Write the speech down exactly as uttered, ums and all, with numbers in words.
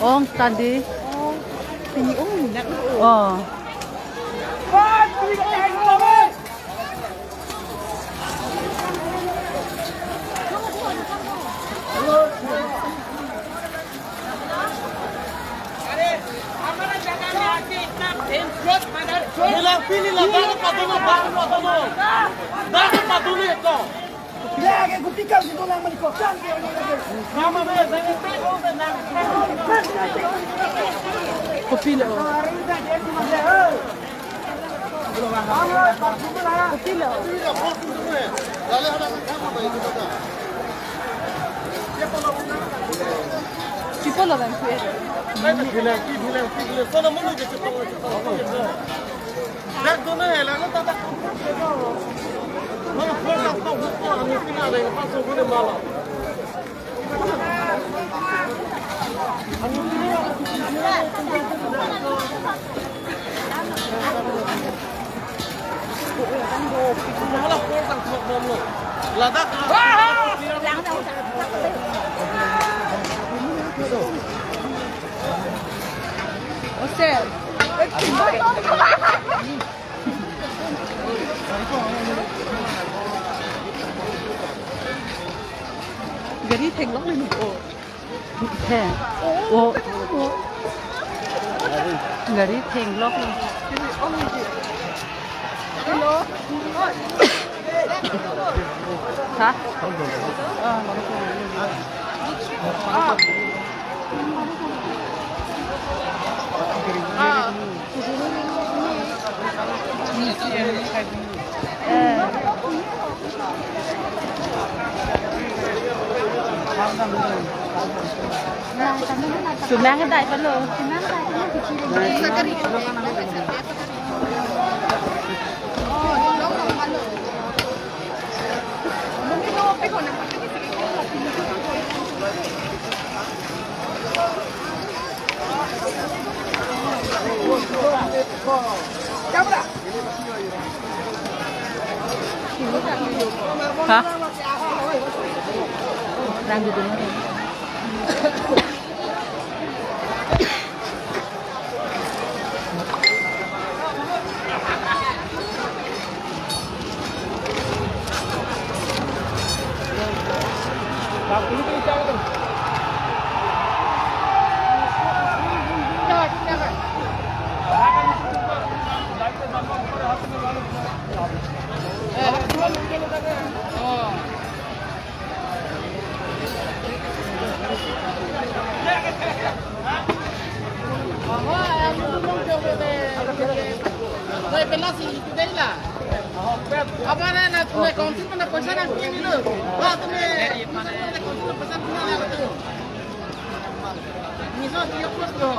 Ong tadi. Oh, pini ong nak. Oh. अरे, हमारा जगह में आके इतना fame flop mother Bilang pilih lah, dana patuno, dana patuno. Dana patuno itu. Lagi kupikir situ lang menikot. Mama, mama, jangan tahu, tenang. Kopi lo. Kopi lo. Kopi lo bang kuya. Gari theklong le, oh. Theng. Oh. Gari theklong le. Ha? Ah. Ah. Sunang dai palo. Ha? Rang gitu mana? Apa na, na, na council mana paisa nangpi ni lo? Wah, tu ni, council mana paisa nangpi ni lo? Ni so, dia plus tu.